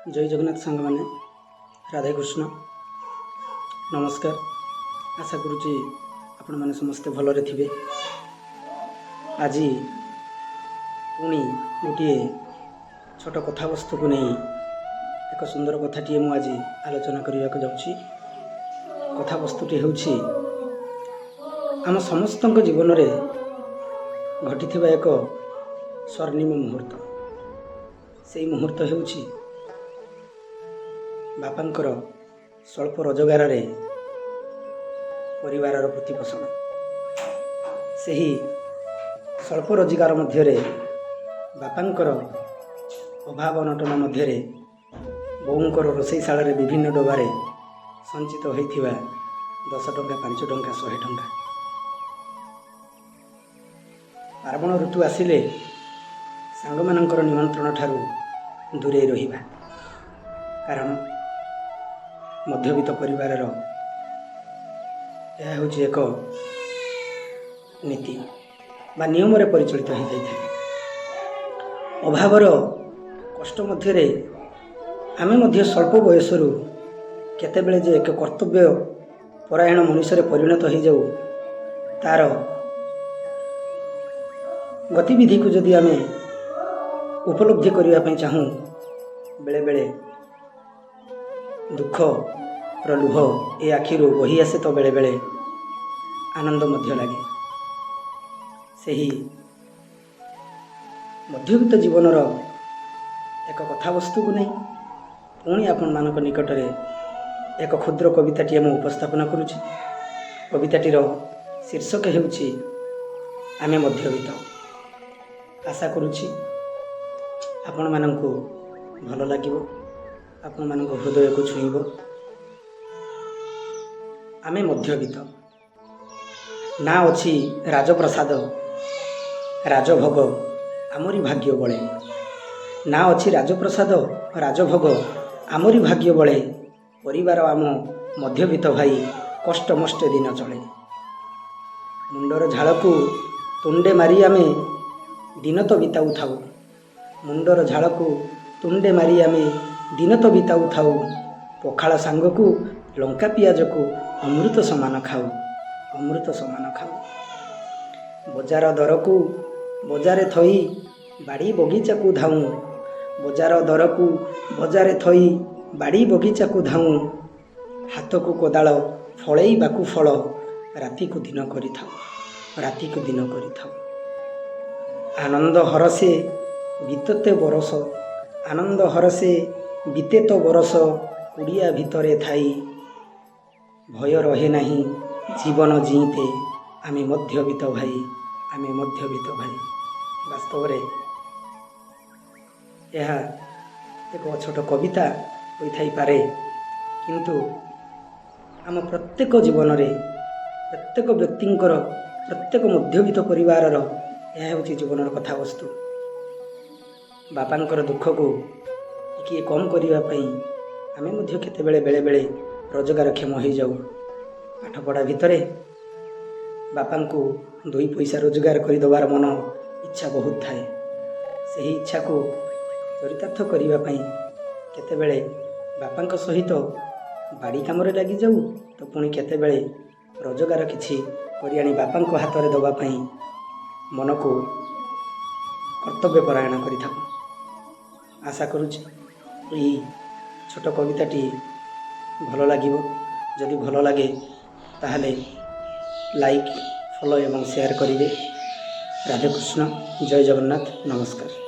ଜୟ ଜଗନ୍ନାଥ ସାଙ୍ଗମାନେ, ରାଧେକୃଷ୍ଣ, ନମସ୍କାର। ଆଶା କରୁଛି ଆପଣମାନେ ସମସ୍ତେ ଭଲରେ ଥିବେ। ଆଜି ପୁଣି ଗୋଟିଏ ଛୋଟ କଥାବସ୍ତୁକୁ ନେଇ ଏକ ସୁନ୍ଦର କଥାଟିଏ ମୁଁ ଆଜି ଆଲୋଚନା କରିବାକୁ ଯାଉଛି। କଥାବସ୍ତୁଟି ହେଉଛି ଆମ ସମସ୍ତଙ୍କ ଜୀବନରେ ଘଟିଥିବା ଏକ ସ୍ୱର୍ଣ୍ଣିମ ମୁହୂର୍ତ୍ତ। ସେଇ ମୁହୂର୍ତ୍ତ ହେଉଛି ବାପାଙ୍କର ସ୍ୱଳ୍ପ ରୋଜଗାରରେ ପରିବାରର ପ୍ରତିପୋଷଣ। ସେହି ସ୍ୱଳ୍ପ ରୋଜଗାର ମଧ୍ୟରେ, ବାପାଙ୍କର ଅଭାବ ଅନଟନ ମଧ୍ୟରେ, ବୋଉଙ୍କର ରୋଷେଇଶାଳରେ ବିଭିନ୍ନ ଡବାରେ ସଞ୍ଚିତ ହୋଇଥିବା 10 ଟଙ୍କା, 5 ଟଙ୍କା, 100 ଟଙ୍କା। ପାର୍ବଣ ଋତୁ ଆସିଲେ ସାଙ୍ଗମାନଙ୍କର ନିମନ୍ତ୍ରଣ ଠାରୁ ଦୂରେଇ ରହିବା, କାରଣ ମଧ୍ୟବିତ୍ତ ପରିବାରର ଏହା ହେଉଛି ଏକ ନୀତି ବା ନିୟମରେ ପରିଚାଳିତ ହୋଇଯାଇଥାଏ। ଅଭାବର କଷ୍ଟ ମଧ୍ୟରେ ଆମେ ମଧ୍ୟ ସ୍ୱଳ୍ପ ବୟସରୁ କେତେବେଳେ ଯେ ଏକ କର୍ତ୍ତବ୍ୟ ପରାୟଣ ମଣିଷରେ ପରିଣତ ହୋଇଯାଉ, ତା'ର ଗତିବିଧିକୁ ଯଦି ଆମେ ଉପଲବ୍ଧି କରିବା ପାଇଁ ଚାହୁଁ, ବେଳେବେଳେ ଦୁଃଖର ଲୁହ ଏ ଆଖିରୁ ବହି ଆସେ ତ ବେଳେବେଳେ ଆନନ୍ଦ ମଧ୍ୟ ଲାଗେ। ସେହି ମଧ୍ୟବିତ୍ତ ଜୀବନର ଏକ କଥାବସ୍ତୁକୁ ନେଇ ପୁଣି ଆପଣମାନଙ୍କ ନିକଟରେ ଏକ କ୍ଷୁଦ୍ର କବିତାଟିଏ ମୁଁ ଉପସ୍ଥାପନା କରୁଛି। କବିତାଟିର ଶୀର୍ଷକ ହେଉଛି ଆମେ ମଧ୍ୟବିତ୍ତ। ଆଶା କରୁଛି ଆପଣମାନଙ୍କୁ ଭଲ ଲାଗିବ, ଆପଣମାନଙ୍କ ହୃଦୟକୁ ଛୁଇଁବ। ଆମେ ମଧ୍ୟବିତ୍ତ। ନା ଅଛି ରାଜପ୍ରସାଦ, ରାଜଭୋଗ, ଆମରି ଭାଗ୍ୟ ବଳେ। ନା ଅଛି ରାଜପ୍ରସାଦ, ରାଜଭୋଗ, ଆମରି ଭାଗ୍ୟ ବଳେ। ପରିବାର ଆମ ମଧ୍ୟବିତ୍ତ ଭାଇ, କଷ୍ଟମଷ୍ଟେ ଦିନ ଚଳେ। ମୁଣ୍ଡର ଝାଳକୁ ତୁଣ୍ଡେ ମାରି ଆମେ ଦିନ ତ ବିତାଉଥାଉ। ମୁଣ୍ଡର ଝାଳକୁ ତୁଣ୍ଡେ ମାରି ଆମେ ଦିନ ତ ବିତାଉଥାଉ। ପଖାଳ ସାଙ୍ଗକୁ ଲଙ୍କା ପିଆଜକୁ ଅମୃତ ସମାନ ଖାଉ, ଅମୃତ ସମାନ ଖାଉ। ବଜାର ଦରକୁ ବଜାରେ ଥୋଇ ବାଡ଼ି ବଗିଚାକୁ ଧାଉଁ। ବଜାର ଦରକୁ ବଜାରେ ଥୋଇ ବାଡ଼ି ବଗିଚାକୁ ଧାଉଁ। ହାତକୁ କୋଦାଳ, ଫଳେଇବାକୁ ଫଳ, ରାତିକୁ ଦିନ କରିଥାଉ, ରାତିକୁ ଦିନ କରିଥାଉ। ଆନନ୍ଦ ହରସେ ବିତେତ ବରଷ, ଆନନ୍ଦ ହରସେ ବିତେତ ବରଷ, କୁଡ଼ିଆ ଭିତରେ ଥାଇ। ଭୟ ରହେ ନାହିଁ ଜୀବନ ଜିଇଁତେ, ଆମେ ମଧ୍ୟବିତ୍ତ ଭାଇ, ଆମେ ମଧ୍ୟବିତ୍ତ ଭାଇ। ବାସ୍ତବରେ ଏହା ଏକ ଛୋଟ କବିତା ହୋଇଥାଇପାରେ, କିନ୍ତୁ ଆମ ପ୍ରତ୍ୟେକ ଜୀବନରେ ପ୍ରତ୍ୟେକ ବ୍ୟକ୍ତିଙ୍କର, ପ୍ରତ୍ୟେକ ମଧ୍ୟବିତ୍ତ ପରିବାରର ଏହା ହେଉଛି ଜୀବନର କଥାବସ୍ତୁ। ବାପାଙ୍କର ଦୁଃଖକୁ ଟିକିଏ କମ୍ କରିବା ପାଇଁ ଆମେ ମଧ୍ୟ କେତେବେଳେ ବେଳେବେଳେ ରୋଜଗାରକ୍ଷମ ହୋଇଯାଉ। ପାଠପଢ଼ା ଭିତରେ ବାପାଙ୍କୁ ଦୁଇ ପଇସା ରୋଜଗାର କରିଦେବାର ମନ ଇଚ୍ଛା ବହୁତ ଥାଏ। ସେହି ଇଚ୍ଛାକୁ ଚରିତାର୍ଥ କରିବା ପାଇଁ କେତେବେଳେ ବାପାଙ୍କ ସହିତ ବାଡ଼ି କାମରେ ଲାଗିଯାଉ ତ ପୁଣି କେତେବେଳେ ରୋଜଗାର କିଛି କରି ଆଣି ବାପାଙ୍କ ହାତରେ ଦେବା ପାଇଁ ମନକୁ କର୍ତ୍ତବ୍ୟ ପରାୟଣ କରିଥାଉ। ଆଶା କରୁଛି ଏହି ଛୋଟ କବିତାଟି ଭଲ ଲାଗିବ। ଯଦି ଭଲ ଲାଗେ, ତାହେଲେ ଲାଇକ୍, ଫଲୋ ଏବଂ ସେୟାର କରିବେ। ରାଧେକୃଷ୍ଣ, ଜୟ ଜଗନ୍ନାଥ, ନମସ୍କାର।